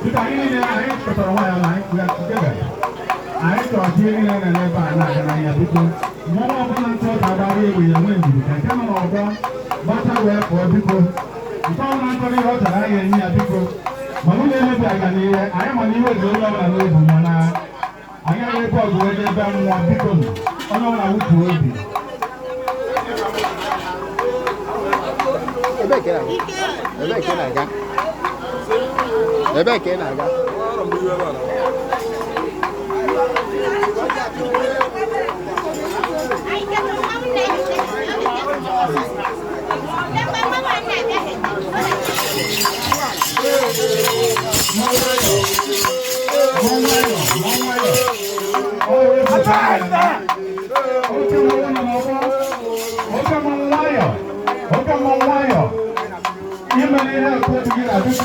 Biko, anyị niile anyị chọtara nwaanyị na anyị we are together. Anyị chọrọ ka ihe niile na-eme ebe a na-aga n'anya. Biko, mmọnwụ ọbụla ntụ ka agbara egbe ya nwee ndidi ka nke nọ n'ọgbọ gbata wee pụọ. Biko, nke ọbụla chọrọ ihe ọ chọrọ, anyị ga-enye ya. Biko, mana ụlọ emebi aga n'ihe anyị ma na ihe dị onye ọbụla n'obu, mana anyị agaghị ebe ọgụ wee ebe mmụọ. Biko, onye ọbụla wutuo obi. Ebee ka ị na-aga? Ebee ka ị na-aga? Ebee ka ị na-aga? Oke mmanwụ nwayọ, oke mmanwụ nwayọ, imere ihe akụ obi gị na